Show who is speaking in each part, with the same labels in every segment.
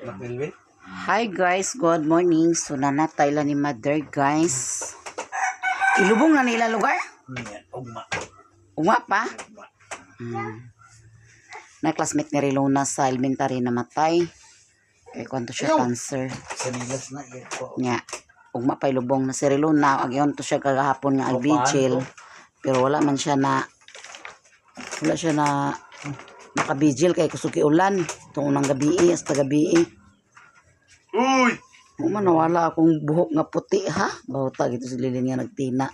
Speaker 1: Anak Melvin?
Speaker 2: Hi guys, good morning. So nanatay lang ni mother, guys. Ilubong na nila lugar?
Speaker 1: Niya, ugma.
Speaker 2: Ugma pa?
Speaker 1: Ugma.
Speaker 2: Na classmate ni Rilona sa elementary, namatay. Kay kwanto siya, cancer.
Speaker 1: Sa nilas na iya ko.
Speaker 2: Nya, ugma pa ilubong na si Rilona. Agyon to siya kagahapon nga
Speaker 1: O,
Speaker 2: ag-vigil.
Speaker 1: paano?
Speaker 2: Pero wala siya na nakabigil kay kusog ulan. Itong unang gabi, hasta gabi.
Speaker 1: Uy!
Speaker 2: Uma, nawala akong buhok nga puti, ha. Bawta gito si Lilin nga nagtina.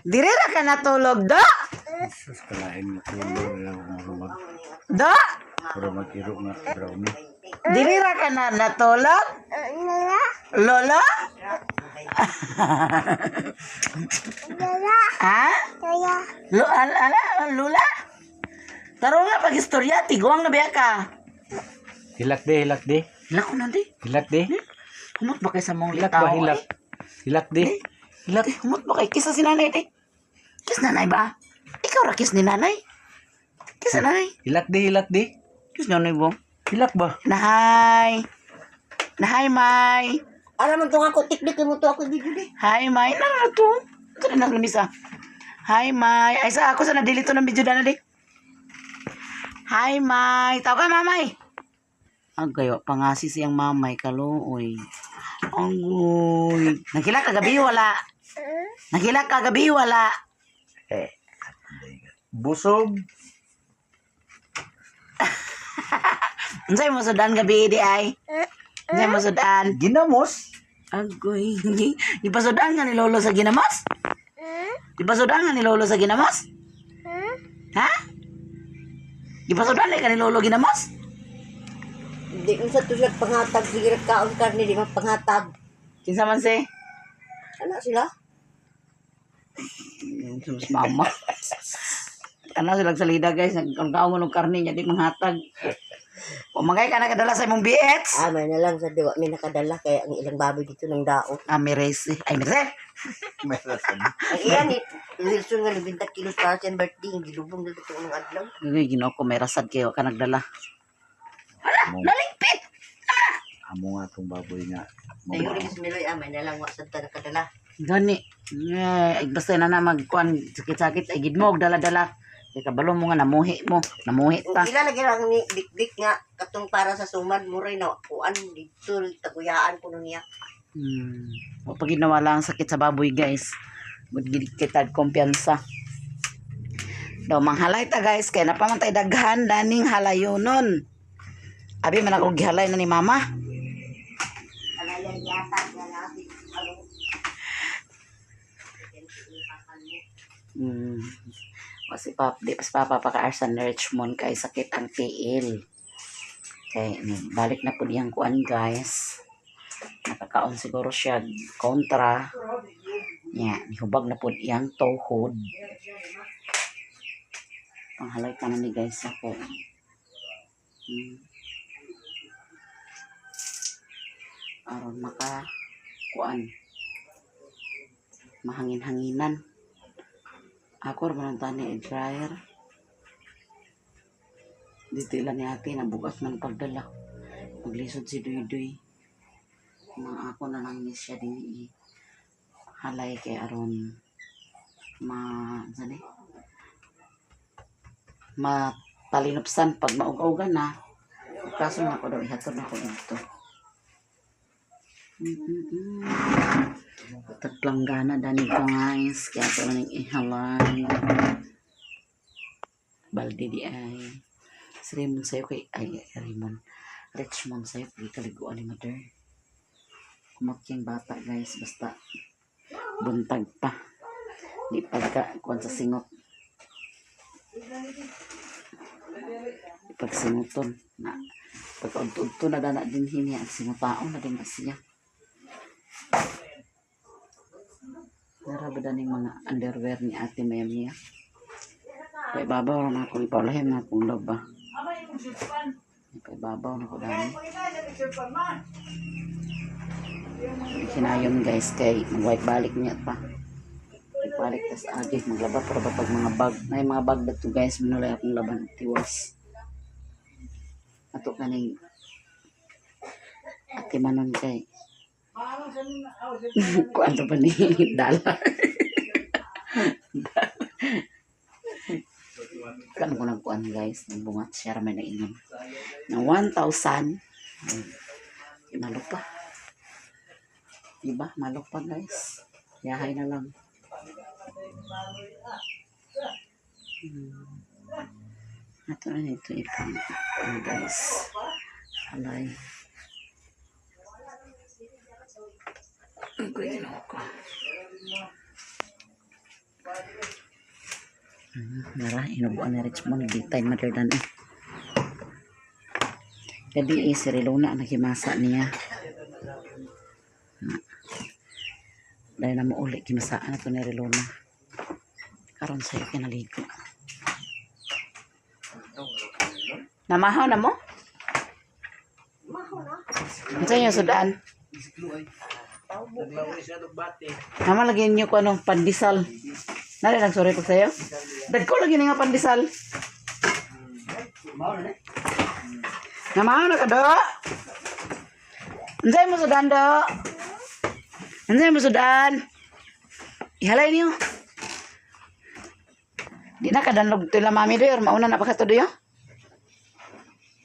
Speaker 2: Dire ra ka natulog da?
Speaker 1: Jesus, kalain nga tulo na ako mag
Speaker 2: Da?
Speaker 1: Puro mag-iro nga brownie.
Speaker 2: Dire ra ka na natulog? Lola? Ha? Lo ala, ala, lula? Taro nga pag istorya, tiguang na biya ka.
Speaker 1: Hilak di, hilak di.
Speaker 2: Hilak ko nanti.
Speaker 1: Hilak di.
Speaker 2: Humot ba kay sa mong
Speaker 1: Hilak
Speaker 2: litaw?
Speaker 1: ba, hilak? Hilak di.
Speaker 2: Hilak. Humot ba kay kisa si nanay di? Kiss nanay ba? Ikaw ra kiss ni nanay? Kiss nanay.
Speaker 1: Hilak di, hilak di.
Speaker 2: Kiss nanay ba?
Speaker 1: Hilak ba?
Speaker 2: Nahay. Nahay, May.
Speaker 3: Ara man to nga ko tikdik mo to ako video di.
Speaker 2: Hi, May. Nara na to. Ito na naglamisa. Hi, May. Ay, sa ako sa na-delete to ng video na di. Hi, May. Tawag ka, Mamay. Ang gayo, pangasi siyang mamay, kaluoy. Anggoy. Nagkila kagabi, wala. Nagkila kagabi, wala.
Speaker 1: Eh. Busog.
Speaker 2: Unsay mo sudan gabi di ay? Unsay mo sudan?
Speaker 1: Ginamos.
Speaker 2: Agoy. Ipasudan nga ni Lolo sa ginamas? Ipasudan nga ni Lolo sa ginamas? Ha? Ipasudan ka ni Lolo ginamas?
Speaker 3: Di unsa to sila pangatag, sige ra kaon karne di man pangatag.
Speaker 2: Kinsa man si?
Speaker 3: Ana sila?
Speaker 2: Sus mama. Ano sila salida, guys, nagkaon mo ng karne niya di manghatag. Pumangay ka na kadala sa imong BX.
Speaker 3: Ah, may na lang sa diwa may nakadala kaya ang ilang baboy dito ng dao.
Speaker 2: Ah, merese. Ay, merese.
Speaker 1: May rason.
Speaker 3: Ang iyan ni Wilson nga 90 kilos para sa iyang birthday, gilubong dito ng adlaw.
Speaker 2: Uy, Ginoo ko, may rasad kayo ka nagdala. Hala, naligpit.
Speaker 1: Amo nga itong baboy nga.
Speaker 3: Ayo rin si Miloy, ah, may na lang wa sad ta nakadala.
Speaker 2: Gani. Eh, ay, basta na na magkuan sakit-sakit ay gid mo og dala-dala. Kay kabalo mo nga namuhi mo, namuhi
Speaker 3: Ang
Speaker 2: ta.
Speaker 3: ila lagi lang ni dikdik nga katong para sa suman muray na kuan dito taguyaan kuno niya.
Speaker 2: Wa pa gid nawala ang sakit sa baboy, guys. Mud gid kita kumpiyansa. Daw manghalay ta, guys, kay napamantay daghan daning halayonon. Abi man ako gihalay na ni mama.
Speaker 3: Alaya yata nga natin ano.
Speaker 2: Kasi pap, di pas papa paka-arsan ni Richmond kay sakit ang tiil. Kay ni balik na po diyang kuan, guys. Nakakaon siguro siya kontra. Nya, nihubag na po diyang tuhod. Panghalay ka na ni guys ako. Aron maka kuan. Mahangin-hanginan. Ako ra man ang tani i-dryer. Dito ilan ni ate na bukas man pagdala. Maglisod si Duy Duy. Mga ako na lang ni siya din i halay kay aron ma saan eh? Matalinupsan pag maug-ugan na. Kaso na ako daw ihatod na ako dito. Tagplanggana dani, guys. Kaya ako ning ihalay. Balde di ay. Si Raymond sa'yo kay, ay, Raymond. Richmond sa'yo kay kaliguan ni mother. Kumot yung bata, guys. Basta buntag pa. Di pagka kuan sa singot. Di pagsinguton. Na, pagkaudto na dana din hini ang singutaon na din na siya. Nara ba daning mga underwear ni ate Mayamia? Paibabaw na ako, ipaulahin na akong loob ba? Paibabaw na ko dani. Hinayon, guys, kay mag balik niya pa. Balik tas agi maglaba para ba pag mga bag. May mga bag dito, guys, minulay akong laban tiwas. Ato kaning Ate Manon kay kuan pa ni dollar. Kan ko nang kuan, guys, ng bungat siya ra may naingon. Na 1,000. Malok pa. Diba? Malok pa, guys. Yahay na lang. Ato na nito ipang ano, guys. Alay. Ang Ginoo ko. Nara, inubuan ni Richmond. Bitay mother dan eh. Gabi eh, si Relona naghimasa niya. Na. Dahil na mauli, gimasaan na to ni Relona. Karon sa'yo kinaligo. Namahaw na mo?
Speaker 3: Maho na.
Speaker 2: Ano sa inyo, sudan? Nama lagi ninyo ko anong pandesal. Nari lang sorry pag sayo. Dagko lagi ni nga pandesal. Namahaw na ka do. Unsay mo sudan do? Unsay mo sudan? Ihalay niyo. Di na kadanlog tila mami do, or mauna na pa ka to do yo.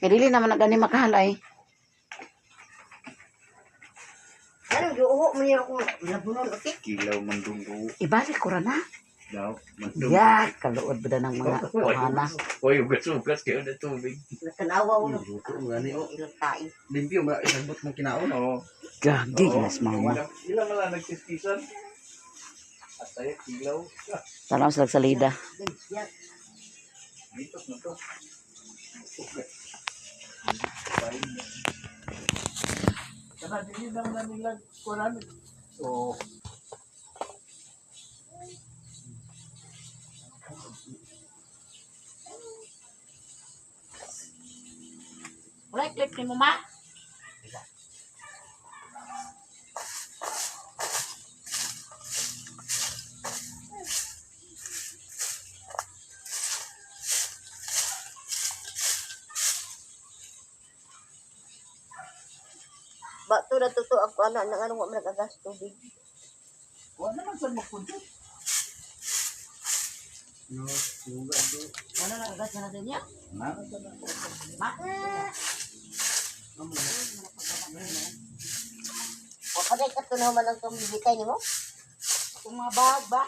Speaker 2: Kay dili naman na gani makahalay.
Speaker 3: Ano, giuho man niya ako labunon okay.
Speaker 1: Kilaw mandunggo.
Speaker 2: Ibalik ko ra na.
Speaker 1: Daw, mandunggo.
Speaker 2: Ya, kaluod ba na ng mga kuhana.
Speaker 1: Uy, ugas-ugas kayo na tubig.
Speaker 3: Natanawa ko
Speaker 4: Luto mo gani oh.
Speaker 3: ilang tae.
Speaker 4: Limpyo ma isagbot mong kinaon.
Speaker 1: Oo.
Speaker 2: Gagi, mas mama.
Speaker 1: Ilang na lang nagsistisan? At tayo, kilaw.
Speaker 2: Tanaw sila sa salida.
Speaker 3: Yan.
Speaker 1: Dito na to. Kana dili lang na nila kuran. So,
Speaker 2: Wala clip ni mo, ma?
Speaker 3: Ba to na totoo ako ana nang ano wa man nagagas tubig.
Speaker 1: wala naman sa magpunto.
Speaker 4: No, suga do.
Speaker 2: Wala na kagas na natin niya.
Speaker 1: Na,
Speaker 2: Ma?
Speaker 3: Wa pa day katunaw man ang tumibitay nimo.
Speaker 2: Kung mga bag ba?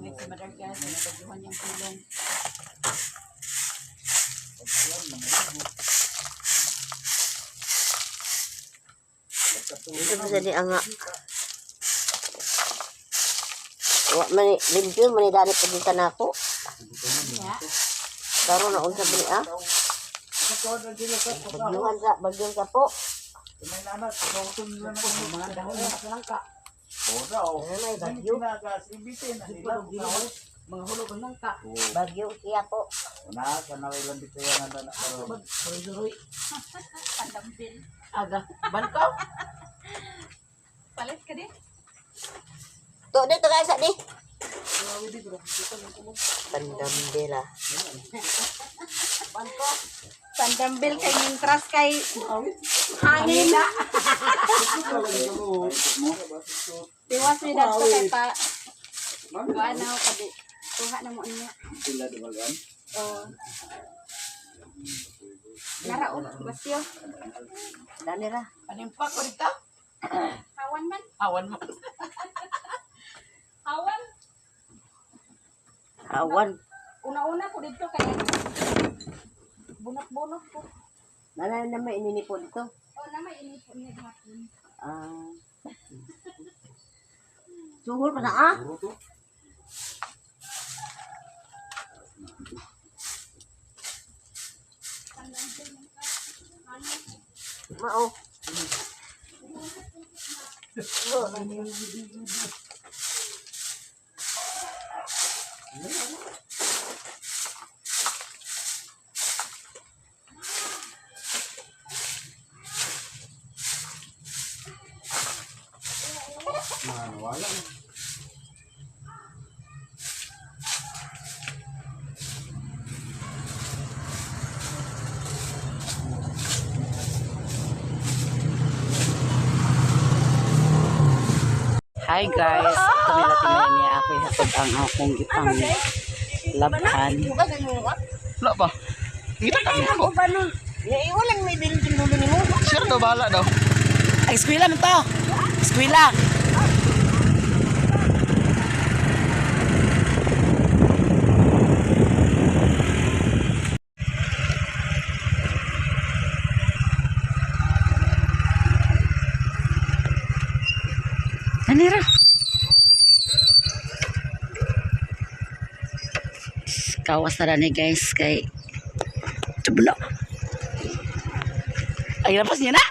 Speaker 2: Gamit si Madam Kaya sa nabagyuhan niyang tulong.
Speaker 3: Dito ba sa di anga. Wa man ni limpyo man ni dani pagita nako. Karon na unsa ba ni ah? Bagyuhan sa bagyong sa po.
Speaker 1: May nanak, kauton nila na
Speaker 2: Mga dahon na sa langka.
Speaker 1: Oo daw.
Speaker 3: Ano may bagyo?
Speaker 1: Ginagas, ibitin na nila.
Speaker 2: Mga hulog ang langka.
Speaker 3: Bagyo siya po.
Speaker 1: Una, kanaway lang dito yan ang anak karon.
Speaker 2: Suroy-suroy. Pandambil. Aga. Balkaw.
Speaker 5: Palit ka din.
Speaker 3: To dito kay sa di. Pandambela.
Speaker 5: Pandambil kay mintras kay hangin. Tiwas mi dadto kay pa. Kuan na ako kadi. Kuha na mo niya.
Speaker 1: Sila dumagan.
Speaker 5: Oh. Nara oh, basyo.
Speaker 3: Dani ra.
Speaker 2: Panimpa ko dito.
Speaker 5: Hawan man.
Speaker 2: Awan mo.
Speaker 5: Hawan.
Speaker 3: Awan.
Speaker 5: Una-una ko dito kay bunot-bunot ko.
Speaker 3: Mana na may ininipo dito.
Speaker 5: Oh, na may inipon niya gihapon.
Speaker 3: Ah. Suhol pa na ah. Mao.
Speaker 4: Wala na.
Speaker 2: Hi guys, ito nila tingnan niya ako ihatod ang akong gipang labhan.
Speaker 4: Wala pa. Kita ka mo.
Speaker 3: Walang may bilin dulo ni mo.
Speaker 4: Sure daw bahala daw.
Speaker 2: Ay, eskwela man to. Eskwela. Anira. Kawas na ni guys kay Tublo. Ay, lapas niya na.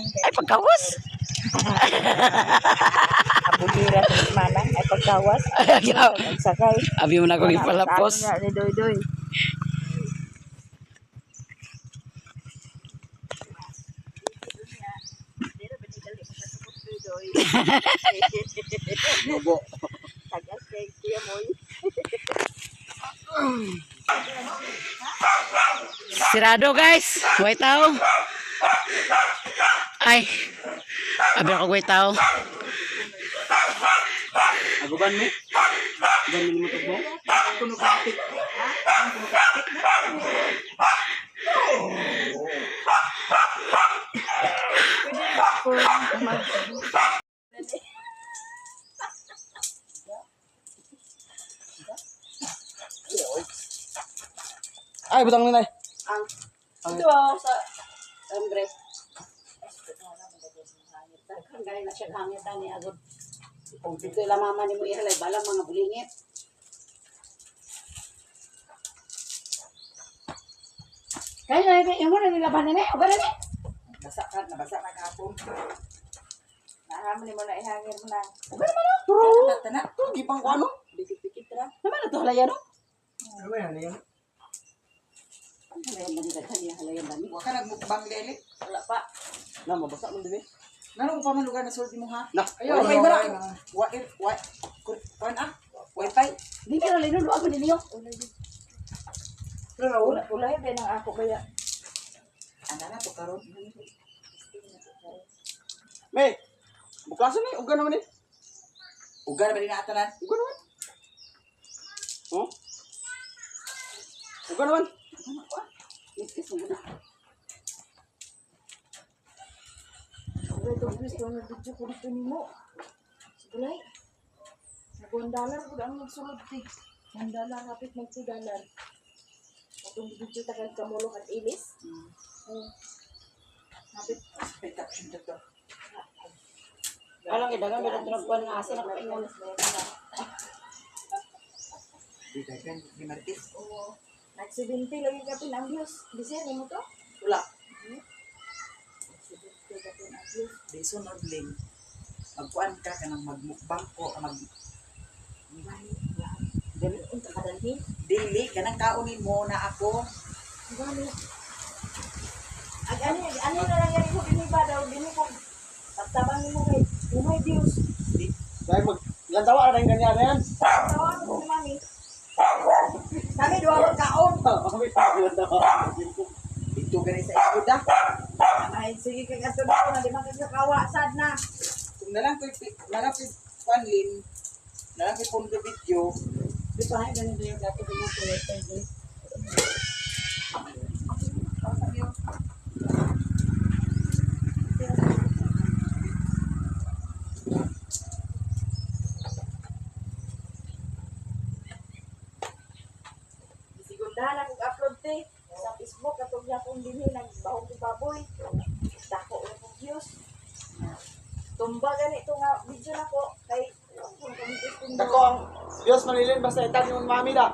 Speaker 2: Ay, pagkawas.
Speaker 5: Abulira sa manang ay pagkawas. Sakay.
Speaker 2: Abi mo na akong ipalapos.
Speaker 5: Ni Doy Doy.
Speaker 4: Bobo.
Speaker 5: Tagas kay Kuya Moy.
Speaker 2: Sirado guys. Way tao. Ay. Abi ako way tao.
Speaker 4: Aguban mi. Aguban mi mo tugmo. Kuno katik. Ay, butang nila.
Speaker 2: Ito oh, sa ombre. Daghan gani na siya hangit ani agod. Kung dito ila mama nimo ihalay bala mga bulingit. Kaya na imo na nilaban ni, uga na ni.
Speaker 6: Basa ka, nabasa na kahapon.
Speaker 5: Nahamon mo na ihangin mo na.
Speaker 2: Uga naman oh. Turo.
Speaker 6: Tana,
Speaker 4: To gipang ko ano?
Speaker 5: Pikit-pikit ra.
Speaker 2: Naman na to halayan oh.
Speaker 1: Ano ba yan? Yan?
Speaker 2: Halayan ba ni daghan niya halayan ba ni?
Speaker 6: wa ka nagmukbang lele.
Speaker 5: Wala pa.
Speaker 4: Na mabasa man din eh.
Speaker 6: Ngano ko pa man lugar na sulti mo ha?
Speaker 4: Na.
Speaker 6: Ayaw, may bara. Wa wa kuan ah. Wifi.
Speaker 2: Di ka na lino luag man ninyo.
Speaker 5: Ula, ulay ba nang ako kaya?
Speaker 6: Ana na to karon.
Speaker 4: May. Bukasan ni, uga naman eh.
Speaker 6: Uga na ba din atanan?
Speaker 4: Uga naman. Oh? Uga naman.
Speaker 2: Miskis mo na.
Speaker 5: Ulay to gusto nga video ko dito nimo. Ulay. Nag $1 pud ang nagsulod ti. $1 hapit mag $2. Atong video ta kag kamulok at ilis. Oh. Hapit
Speaker 6: May caption to.
Speaker 2: Alang idagan meron tulog kuan nga asa na paingon.
Speaker 6: Di dagan di Martis.
Speaker 5: Oo. Nag 70 lagi kapin ang views. Bisaya nimo to?
Speaker 6: Wala.
Speaker 5: 70 kapin ang views.
Speaker 6: Di sunod link. Magkuan ka kanang magmukbang ko mag
Speaker 5: Dili unta ka dalhin.
Speaker 6: dili kanang kaunin mo na ako.
Speaker 5: Gani. Ag ani ani na lang gani ko dinhi ba daw dinhi ko tabang nimo kay umay views.
Speaker 4: Dahil mag lantawa na rin ganyan na yan.
Speaker 5: Tawag ko si mami.
Speaker 6: Kami duha ka kaon.
Speaker 4: Kami pa lantawa.
Speaker 6: Dito gani sa eskuda.
Speaker 5: Ay sige kay kasunod ko na di man kakawa sad na.
Speaker 6: Kung nalang ko'y nalang ko'y kuan lin, nalang ko'y pondo video,
Speaker 2: Di pa hay ganito yung dato ko mo
Speaker 5: Segunda na kog upload te sa Facebook atong gyapon dinhi nagbahog ko baboy. Dako ra kog views. Tumba gani to nga video nako kay kung kami gusto
Speaker 4: Dako ang Diyos manilin basta itag ni mami da.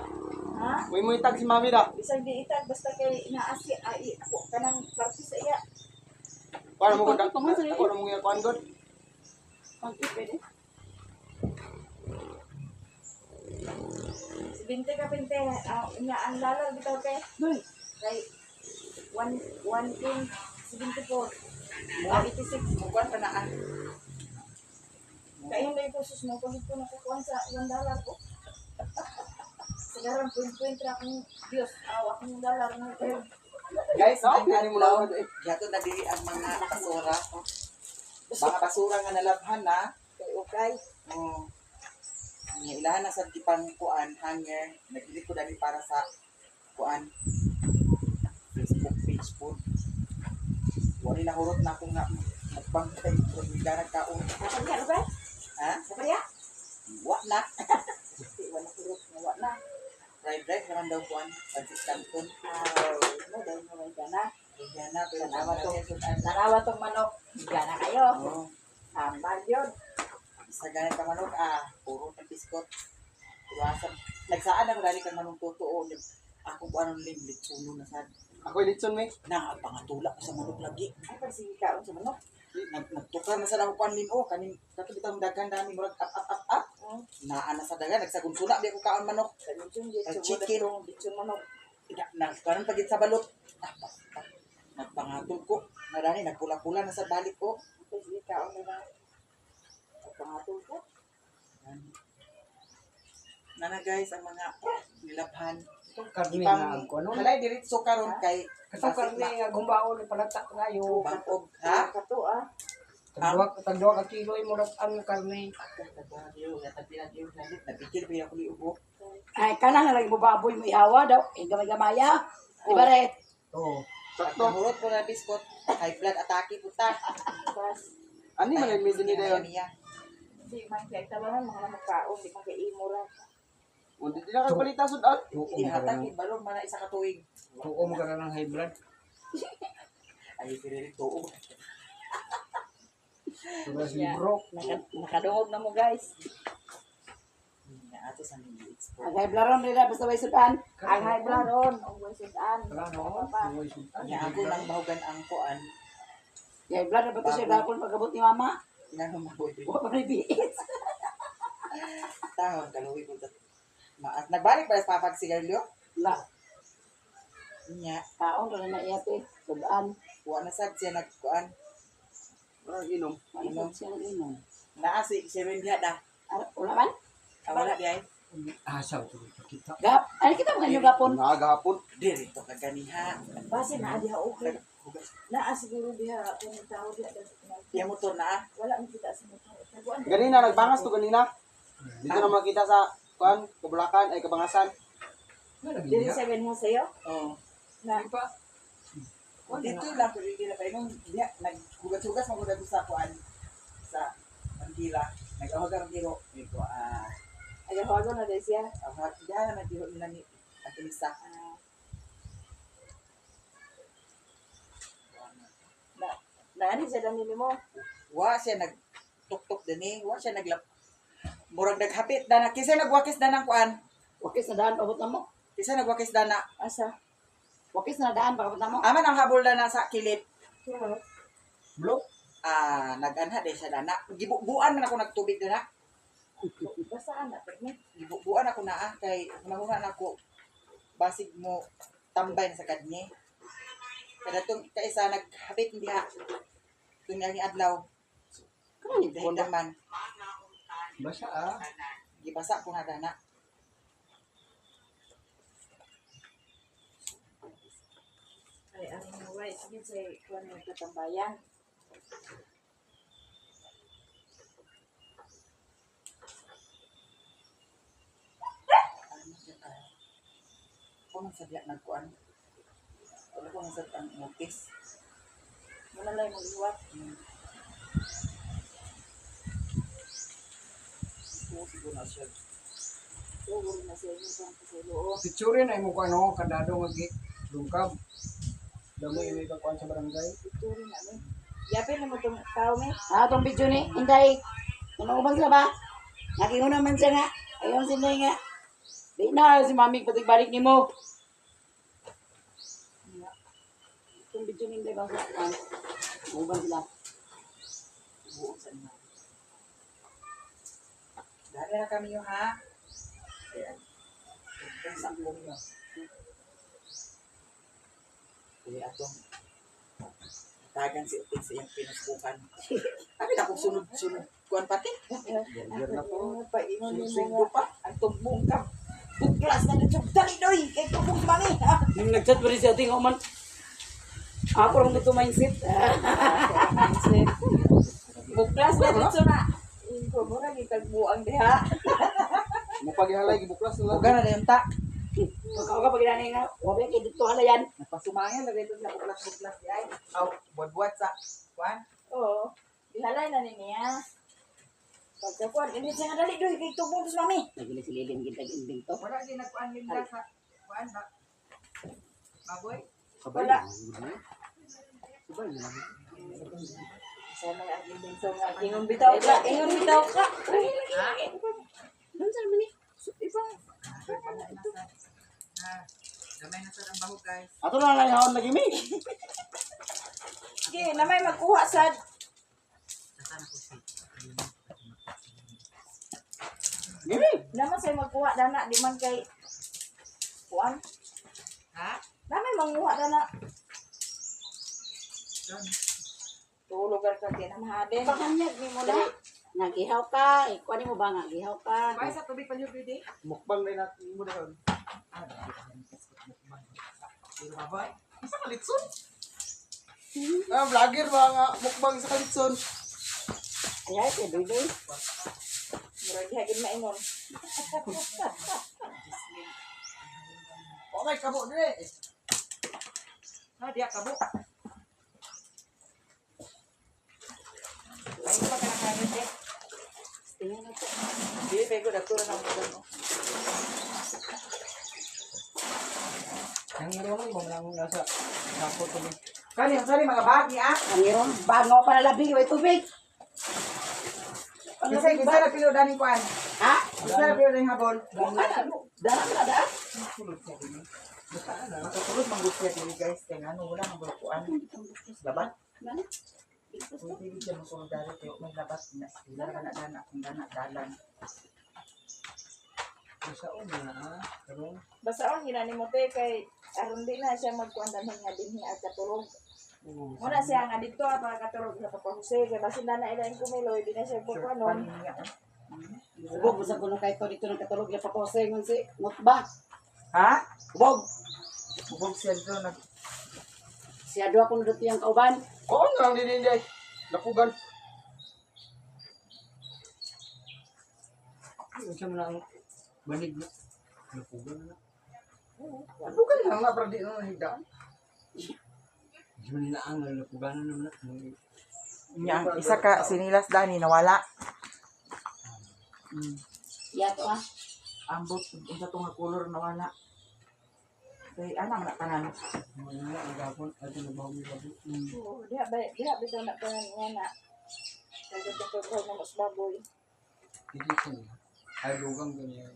Speaker 5: Ha?
Speaker 4: Uy mo itag si mami da.
Speaker 5: Bisag di itag basta kay naasi ay ako kanang parte sa iya.
Speaker 4: Para mo ko dako mo mo nga kuan god.
Speaker 2: Pag pwede.
Speaker 5: 20 ka pinte, nga ang lalag bitaw kay.
Speaker 2: Doy.
Speaker 5: Kay 1 1.74. Ah, 86.
Speaker 6: Mukuan pa na ah.
Speaker 5: Kaya yung kursus mo, pag ko nakukuha sa $1 ko. Sagaran, point-point ra akong Diyos, aw, akong dollar na.
Speaker 4: Guys,
Speaker 6: No,
Speaker 4: ano mo lang.
Speaker 6: Yato na diri ang mga basura. Mga basura nga nalabhan na.
Speaker 5: Kay okay.
Speaker 6: Oh. Nga ilahan na sa gipang kuan hanger. Nagdili ko dali para sa kuan Facebook page po. Wala na hurot na ako nga mukbang kay kung kaon.
Speaker 5: Dapat ka, ba?
Speaker 6: Ha?
Speaker 5: Dapat ya?
Speaker 6: Wa na.
Speaker 5: Wala kurot na, wala.
Speaker 6: Fried rice naman daw kuan. Pancit canton.
Speaker 5: Aw, mo dahil mo may gana.
Speaker 6: Bigyan na pero
Speaker 5: Tanawa
Speaker 6: na
Speaker 5: to.
Speaker 6: sudan.
Speaker 5: Tanawa tong manok. Gana kayo.
Speaker 6: Oh.
Speaker 5: Hambal yun.
Speaker 6: Isa ganit ka manok ah, puro na biskot. Iwasan. Nagsaan ako dali kang manok totoo. Ako po anong lim, litsuno na sad.
Speaker 4: Ako litson me.
Speaker 6: Na, pangatula ko sa manok lagi.
Speaker 5: Ay, pag sige kaon sa manok.
Speaker 6: Nagtukar na sad ako kuan lim oh, kaning kato bitang daghan dami murag up up up up.
Speaker 5: Oh.
Speaker 6: Naa na sa dagan nagsagunsuna di ako kaon manok.
Speaker 5: Sa lechon, lechon,
Speaker 6: Ang chicken.
Speaker 5: lechon manok.
Speaker 6: Na, na karon pagit sa balot. Ah, basta. Nagpangatol ko. Nadani nagpula-pula na sa balik ko.
Speaker 5: Pag sige kaon na na. Pagpangatol ko.
Speaker 6: Nana guys, ang mga nilabhan.
Speaker 7: Itong karne
Speaker 6: Ipang
Speaker 7: nga ang kuno.
Speaker 6: halay diretso karon kay
Speaker 7: Katong karne nga gumbaon ni palata kayo.
Speaker 6: Bangog ha?
Speaker 5: Kato ah.
Speaker 7: Tagduwa ka kilo imo ang karne.
Speaker 6: Nabikil pa yung ako ubo.
Speaker 2: Ay, kana nga lang mo baboy mo ihawa daw. Eh, gamay-gamaya. Di ba re?
Speaker 7: Oo.
Speaker 4: Sakto.
Speaker 6: Nahurot ko na biskot. High blood atake puta.
Speaker 5: Bas.
Speaker 4: Ani man ang medyo ni dayon.
Speaker 6: Niya.
Speaker 5: Di man kay tabangan mga magkaon, di man kay imo ra.
Speaker 4: Undi di na kag balita sudan.
Speaker 7: Tuo mo ka
Speaker 6: Ihatag
Speaker 7: ng
Speaker 6: balon man na isa ka tuig.
Speaker 7: tuo mo ka ng high blood.
Speaker 6: Ay sirili tuo.
Speaker 7: Tugas libro.
Speaker 5: Nakadungog na mo guys.
Speaker 6: Na ato sa mga expo.
Speaker 2: Ang high blood ron, rila, basta way sudan.
Speaker 5: Ang high blood ron, ang way sudan.
Speaker 7: Wala no. Tuoy sultan.
Speaker 6: Nya ako nang bahugan ang kuan.
Speaker 2: High blood na ba ito siya gapon pagabot ni mama?
Speaker 6: Ngano mahuy.
Speaker 2: Wa pa rin biis.
Speaker 6: Tahon kaluwi ko ta. Maat nagbalik pa sa papag sigarilyo.
Speaker 2: La,
Speaker 6: Nya
Speaker 2: kaon ron na iya te. Sudan.
Speaker 6: wa na sad siya nagkuan.
Speaker 4: Wala inom.
Speaker 2: Ano siya nag-inom?
Speaker 6: Naa si Sherin diha da.
Speaker 2: Ah, wala man?
Speaker 6: Ah, wala di ay.
Speaker 7: Asa to kita.
Speaker 2: Gap, ay kita mo kanyo gapon.
Speaker 4: Nagahapon.
Speaker 6: Diri to kaganiha.
Speaker 5: Base naa diha okay. Naa siguro diha kung tao diha
Speaker 6: Iya motor na ah.
Speaker 5: wala man kita sa motor. Taguan.
Speaker 4: Ganina nagbangas to ganina. Dito na makita sa kuan, Kabulakan ay Kabangasan.
Speaker 5: Diri sa mo sayo.
Speaker 6: Oh.
Speaker 5: Na
Speaker 7: Di pa.
Speaker 6: Dito lang pero hindi na pa inong diha naghugas-hugas man gud sa kuan sa Manila. Nag-awag ang giro. Ko ah
Speaker 5: ayaw na dai siya.
Speaker 6: awag diha na giro nila ni Atilisa.
Speaker 5: Na naani siya dani nimo.
Speaker 6: Wa siya nagtuktok dinhi, wa siya naglap. Murag naghapit dana kinsa nagwakis dana ang kuan?
Speaker 2: Wakis na daan pabot na mo.
Speaker 6: Kinsa nagwakis dana?
Speaker 5: Asa?
Speaker 2: Wakis na daan pabot na mo.
Speaker 6: Aman ang habol dana sa kilid.
Speaker 7: Blo.
Speaker 6: Ah, nag-anha day siya dana. Gibubuan man ako nagtubig dana.
Speaker 5: Basta ana permi.
Speaker 6: Gibubuan ako naa kay hunahuna na ako basig mo tambay na sa kadni. Kada tong kaisa naghapit diha. Tung ni adlaw.
Speaker 2: Kani
Speaker 6: Dahil man
Speaker 7: Basa ah.
Speaker 6: gibasa ko na dana.
Speaker 5: Ay ang way sige say kuan mo katambayan.
Speaker 6: Ano siya ka? Ako man sa diha nagkuan. Wala ko man sa ang notice.
Speaker 5: Wala lang mo liwat.
Speaker 6: Oo, siguro na siya.
Speaker 5: Siguro na siya yung pang pasaylo.
Speaker 7: Picture na imo ko ano kandado nga gi lungkab. Damo imo ka kuan sa barangay.
Speaker 5: Picture na mi. Yapin na mo tong tao mi.
Speaker 2: Ah, tong video ni Inday. Ano ba sila ba? Nakiuna man siya nga. Ayaw si Inday nga. Di na si mami patig-balik nimo. Itong video ni Inday ba sa kuan? Uban sila.
Speaker 6: Buo sa inyo. Dahil na kami yun, ha? Ayan. Sa buong yun. Kaya atong tagan si Utik sa iyang pinasbukan. Abi na kong sunod-sunod kuan pati.
Speaker 7: Burger na po.
Speaker 5: Paingon nimo
Speaker 6: Sunod
Speaker 5: nga.
Speaker 6: pa. Ang tugbong ka. Buklas na dito. Dali doy! Kay tugbong si mami! Ha?
Speaker 4: Nung nag-chat pa rin siya, tingaw man. Ako lang dito mindset.
Speaker 5: Mindset. Buklas na dito na. Inko mo ra gitagbuang diha.
Speaker 7: Mo paghihalay gibuklas na lang.
Speaker 6: Uga na dayon ta.
Speaker 4: Pagka ka pag nga, wabi kay dito halayan.
Speaker 6: Napasumayan na dito sa buklas-buklas di ay. Aw, buwat-buwat sa kuan.
Speaker 5: Oo. Gihalay na ni niya. Pagkakuan, hindi siya nga dali doy kay tugbong si mami.
Speaker 4: Nagili si Lilin gintag imbing to.
Speaker 6: Wala gyud nagkuan nila sa kuan ba. Baboy.
Speaker 7: Sabay
Speaker 5: Wala.
Speaker 7: na. Sabay na.
Speaker 5: Sana ang imbento nga. Ingon bitaw ka. Ingon bitaw ka.
Speaker 4: Doon sa naman eh.
Speaker 5: Ibang
Speaker 6: Ha. Gamay na sa ang bahog guys.
Speaker 4: Ato na lang haon lagi mi.
Speaker 5: Sige, na may magkuha sad.
Speaker 4: Gimi.
Speaker 5: Naman say magkuha dana di man kay kuan.
Speaker 6: Ha?
Speaker 5: Na may manguha dana.
Speaker 6: Doon.
Speaker 5: Tulugan ka kay namahadin.
Speaker 4: Pakanyag ni mo na. Nagihaw ka, ikuan mo ba nga gihaw ka?
Speaker 6: Kuan sa tubig palihog di.
Speaker 7: Mukbang na natin mo na.
Speaker 6: Ah, Pero baboy.
Speaker 7: Isa ka litson. Ah, vlogger ba nga mukbang sa kalitson.
Speaker 4: Ay kay doy doy.
Speaker 5: Murag diha gid maingon.
Speaker 7: Okay, kabo dire.
Speaker 6: Ha, diya kabo. Ay, pa ka nakaroon eh.
Speaker 4: Tingnan na to.
Speaker 6: Dili pa ko dato na mo no.
Speaker 7: Ang meron mo lang nasa sako to.
Speaker 6: Kani, ang sali mga bag ni ah.
Speaker 4: Ang iron bango pa na labi way tubig.
Speaker 6: Kinsa kinsa na pilo dani kuan.
Speaker 4: Ha?
Speaker 6: Kinsa na pilo dani habol.
Speaker 4: Dara na da.
Speaker 6: Matutulog man gud siya dili guys kay ngano wala man gud kuan. Labat.
Speaker 4: Mana?
Speaker 6: Uy, dili siya mosulod dali kay may labat na sila kana dana kung dana dalan.
Speaker 7: Sa una, ah. Karon.
Speaker 5: Basaon gina nimo te kay aron di na siya magkuan danhon nga dinhi at katulog. Muna siya nga dito ah, para katulog sa Papa Jose kay basin na na ila yung kumiloy di na siya kuanon.
Speaker 6: Niya.
Speaker 4: Ubog sa kuno kay to dito nang katulog ya pakose ngon si ngutba.
Speaker 6: Ha?
Speaker 4: Ubog.
Speaker 6: Ubog siya dito nag
Speaker 4: Siya duha kuno dito yang kauban.
Speaker 7: Oo na lang din din. Lapugan. Unsa man ang banig na? Lapugan na. Lapugan lang na para di na higda. Di man nila ang lapugan na na.
Speaker 6: Nya, isa ka sinilas dani nawala.
Speaker 4: Ya to ah.
Speaker 6: Ambot unsa to nga color nawala. Kay ana man na tanan.
Speaker 7: Wala ang gapon ato na bahog ni labo.
Speaker 5: Oo, diha ba diha bitaw na tanan nga na. Kay katulog na mas baboy.
Speaker 7: Dili ko niya. Ay lugang ganyan.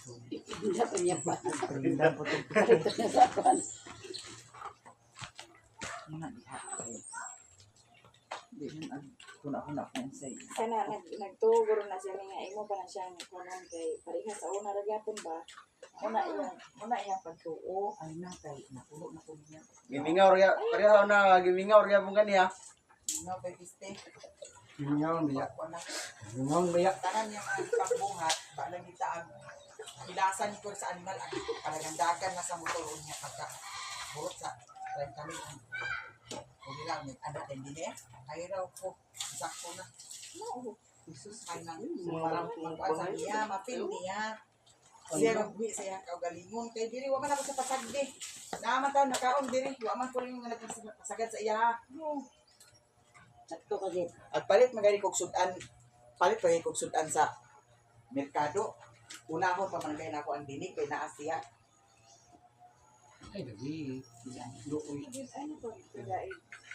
Speaker 4: Hindi pa niya pa.
Speaker 6: Prindan po to.
Speaker 4: Dito niya sa kuan.
Speaker 6: Muna diha. Di man ang kuna-kuna kung unsay.
Speaker 5: Kana nag nagtuguro na siya nga imo pa na siyang kuanon kay pareha sa una ra gyapon ba. Una iyang pagtuo.
Speaker 6: Ay na kay napuno na ko niya.
Speaker 7: Gimingaw ra pareha na gimingaw ra pong kaniya.
Speaker 6: Gingaw kay piste.
Speaker 7: Gimingaw biya.
Speaker 6: Wala.
Speaker 7: Gimingaw biya.
Speaker 6: Tanan niya mga pangbuhat, balang kita ang hilasan ko sa animal ang palagandagan na sa motor niya pagka burot sa 30 mil. Kung nila may anak din din eh. Ay raw ko, sakto na. Jesus, ay nang parang magkuhan sa niya, ma-feel niya. Siya nagbuhi sa iyang kaugalingon. Kay diri, wa man ako sa pasagdi. Naaman taon, nakaon diri. Wa man ko rin yung nagpasagad sa iya. No.
Speaker 4: Sakto ka gid.
Speaker 6: At palit magani kog sudan, palit pagay kog sudan sa merkado. Una ako pamanggay na ako ang dinig kay naa siya.
Speaker 7: Ay gabi. Luoy.
Speaker 5: Ano ko dai.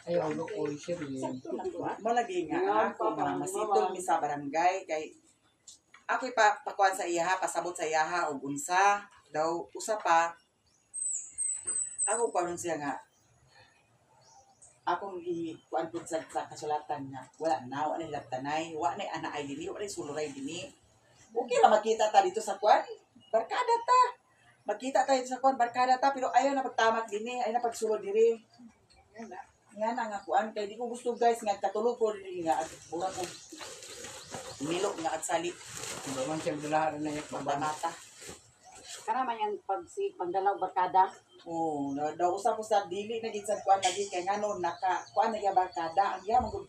Speaker 7: Ay luoy siya rin.
Speaker 5: Sakto na to ah.
Speaker 6: Mo lagi nga
Speaker 4: Nga,
Speaker 6: ako
Speaker 4: pa,
Speaker 6: nga masitol mi sa barangay kay ako'y pa pakuan sa iyaha, pasabot sa iyaha og unsa daw usa pa ako kuan siya nga akong i kuan pud sa kasulatan nga wala na wala na tanay wa na ana ay dinhi wa na suluray dinhi. Okay ra makita ta dito sa kuan barkada ta. Magkita tayo sa kuan barkada ta pero ayaw na pagtamak dinhi, ayaw na pagsulod diri. Nga na nga kuan kay di ko gusto guys nga katulog ko diri nga at mura ko milo nga at sali
Speaker 7: Baman siya dalahan na yung
Speaker 6: mata mata.
Speaker 2: Kana man yung pag pagdalaw barkada.
Speaker 6: Oo, na daw usap ko sa dili na gid sa kuan lagi kay ngano naka kuan na iya barkada ang iya man gud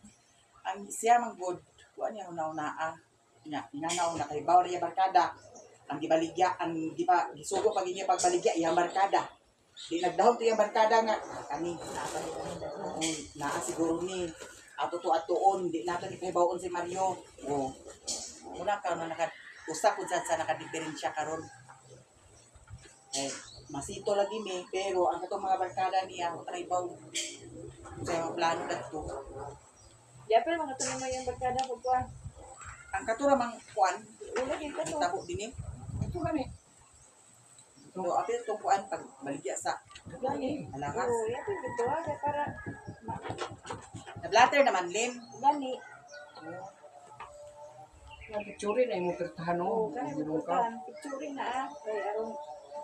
Speaker 6: ang siya man gud kuan niya una-una nga nga na una kay baw iya barkada ang gibaligya ang gipa gisugo pag iya pagbaligya iya barkada di nagdahom to iya barkada nga kani oo, naa siguro ni ato to atuon di nato ni pahibaw-on si Mario. Oo, muna ka na naka usa pud sad sa nakadiferensya karon eh masito lagi mi pero ang katong mga barkada niya o traybaw sa mga plano kadto.
Speaker 5: Ya pero mga tunay mo yung barkada ko kuan.
Speaker 6: Ang katura mang kuan
Speaker 5: Wala gyud ka to.
Speaker 6: tabo dinhi.
Speaker 7: Ito gani.
Speaker 6: So apil tong kuan pag baligya sa
Speaker 7: Gani.
Speaker 6: alahas.
Speaker 5: Oh, ya pero dito ah kay para
Speaker 6: Nablatter naman lim.
Speaker 5: gani.
Speaker 7: Nga picture na imo pertahan
Speaker 5: Oh,
Speaker 7: no.
Speaker 5: kani
Speaker 7: Gilong
Speaker 5: mo
Speaker 7: ka.
Speaker 5: picture na ah kay aron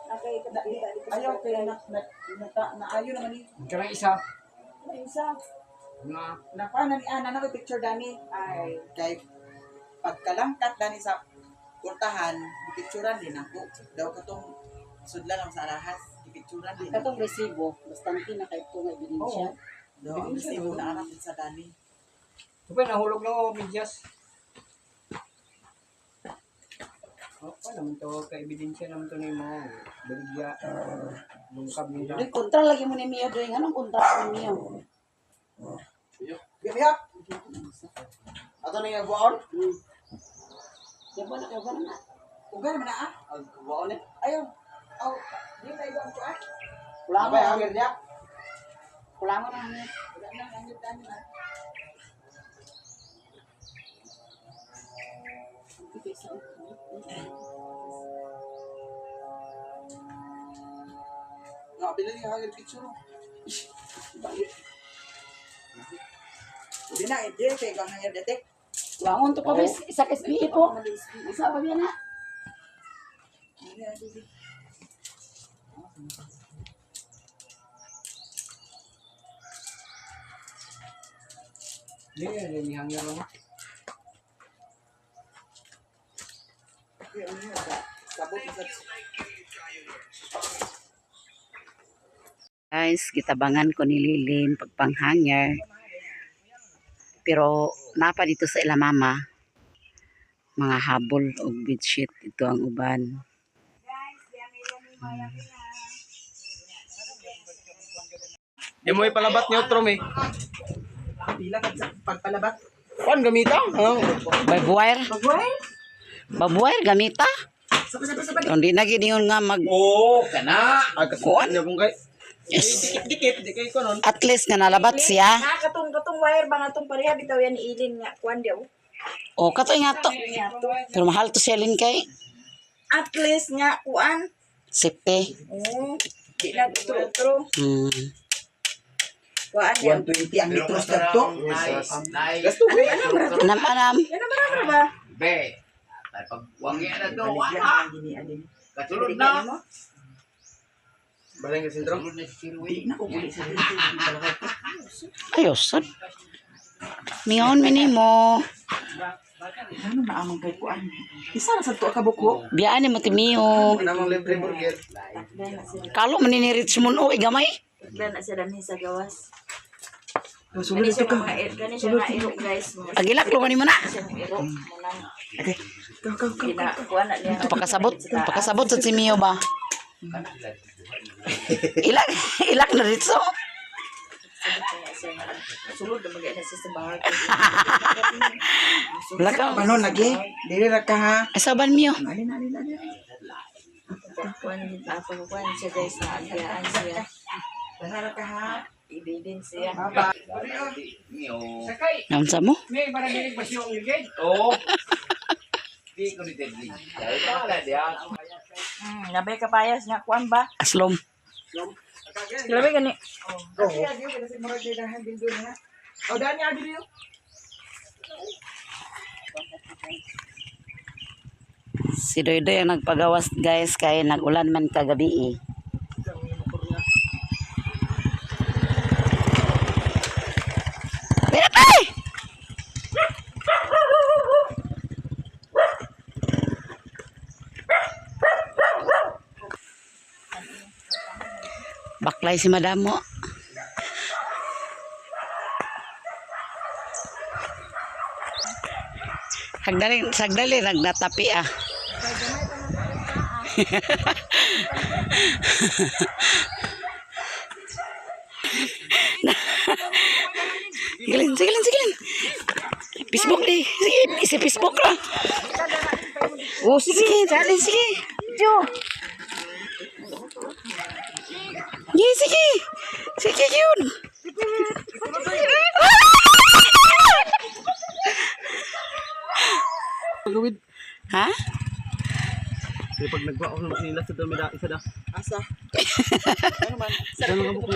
Speaker 5: nakay kadakita dito sa
Speaker 6: Ayaw kay
Speaker 5: barkada.
Speaker 6: na na, na, na ayo naman ni
Speaker 7: Kanang isa.
Speaker 5: Ano isa?
Speaker 7: Nga
Speaker 6: nakuha na ni Ana na picture dani
Speaker 5: Ay,
Speaker 6: kay pagkalangkat dani sa portahan gipicturan din ako daw katong sudlan ang sa alahas gipicturan din ako.
Speaker 2: Katong resibo, bastante na kay ito nga ebidensya.
Speaker 6: Daw ang resibo na anak sa dani.
Speaker 7: Tupay nahulog na ako medyas. Oh, pa naman to ka ebidensya naman to nimo. Baligya. Lungkab nila.
Speaker 2: Doy kontra lagi mo ni Mio doy, anong kontra ni Mio?
Speaker 6: Biyak! Ato na yung buwaon?
Speaker 2: Yabo na kay na.
Speaker 6: Uga naman na ah.
Speaker 4: Buwaon eh.
Speaker 6: Ayaw. Aw, di na ibang kuan.
Speaker 2: Wala
Speaker 4: Abay,
Speaker 2: mo.
Speaker 4: hangir niya.
Speaker 2: Wala mo na hangin.
Speaker 6: Wala na hangir dani na. Nakabila niya hangir picture. Ish, balik. Di na, di kay ibang hangir detek.
Speaker 2: Wangon to pa bis, isa ka SBE po. Isa pa biya na.
Speaker 6: Di na, di, di.
Speaker 7: Di ni hangir lang.
Speaker 6: Di, ano yun, sabot sa
Speaker 2: Guys, gitabangan ko ni Lilin pagpanghanger. Pero napa dito sa ila mama mga habol og bedsheet ito ang uban.
Speaker 4: Di mo ipalabat ni Otrom eh.
Speaker 6: Pila ka sa pagpalabat.
Speaker 4: Kuan gamita? Oh.
Speaker 2: Babwire. Babwire gamita.
Speaker 6: Sapa sapa sapa.
Speaker 2: Hindi na gid yun nga mag
Speaker 4: Oo, kana. Ay
Speaker 2: Kuan?
Speaker 4: kasukan niya kung kay.
Speaker 2: Yes.
Speaker 4: Dikit-dikit, di kay kunon.
Speaker 2: At least nga nalabat siya.
Speaker 5: Na katong katong wire ba nga tong pareha bitaw yan ilin nga kuan diaw.
Speaker 2: O katoy nga to. Pero mahal to siya Lin kay
Speaker 5: At least nga kuan.
Speaker 2: safety.
Speaker 5: Oh, di na tro-tro. Kuan yan.
Speaker 6: 120 ang litros kadto.
Speaker 4: Gasto ko.
Speaker 2: Anam anam.
Speaker 5: Yan na ba ba?
Speaker 1: Be, ay pagwangi na to.
Speaker 6: Baligya
Speaker 1: Ah,
Speaker 6: na gini alin.
Speaker 1: kasulod na.
Speaker 4: Balay nga sentro.
Speaker 1: Kasulod na si Sirwi.
Speaker 6: Di na ko uli sa dito.
Speaker 2: Ayos sad. Mion minimo.
Speaker 6: Ano na amang kay kuan? Isa ra sa tuwa ka buko.
Speaker 2: Biyaan ni mo ti Mio.
Speaker 4: Namang libre burger.
Speaker 2: Kalo man ni Richmond o gamay.
Speaker 5: Takdan na siya danhi sa gawas.
Speaker 6: Sulod
Speaker 5: Kani
Speaker 6: ito
Speaker 5: siya
Speaker 6: ka.
Speaker 5: mga kani siya nga iro guys. Mga
Speaker 2: Agilak lo ni mo na.
Speaker 5: siya nga iro munang
Speaker 6: Okay. Go go go.
Speaker 5: gina kuan na niya.
Speaker 2: Pakasabot, pakasabot sa si Mio ba. Ilak ilak na dito.
Speaker 5: Sabot niya siya nga. Sulod na magay na siya sa bahay.
Speaker 2: Wala ka.
Speaker 6: Ano lagi? Dili ra ka ha.
Speaker 2: Asa ban Mio?
Speaker 6: Alin alin alin.
Speaker 5: Kuan ako kuan siya guys na agyaan siya.
Speaker 6: Dara ra ka ha.
Speaker 5: Ibidin siya.
Speaker 6: Baba.
Speaker 1: Mio.
Speaker 7: Sakay.
Speaker 2: Naunsa mo?
Speaker 7: May para dili ba siya ang ligid?
Speaker 1: Oo. Di ko ni Teddy. Dahil wala diya.
Speaker 5: Nabay kapayas nga kuan ba?
Speaker 2: Aslom.
Speaker 5: Grabe gani.
Speaker 6: Okay, adiyo kasi murag dahan dildo niya. O dani adiyo.
Speaker 2: Si Doydoy ang nagpagawas, guys, kay nag-ulan man kagabi eh. Pira pa eh! Baklay si madamo. Hagdali, sagdali, nagnatapi ah. Sige lang, sige lang, sige lang. Facebook di. Sige, isi Facebook lang. Oh, sige, dali, sige. Jo. Sige, sige. Sige, yun.
Speaker 4: Gawid.
Speaker 2: Ha?
Speaker 4: Kaya pag nagwa ako nila sa dami da, isa da.
Speaker 6: Asa? Ano man?
Speaker 4: Isa lang ang bukod.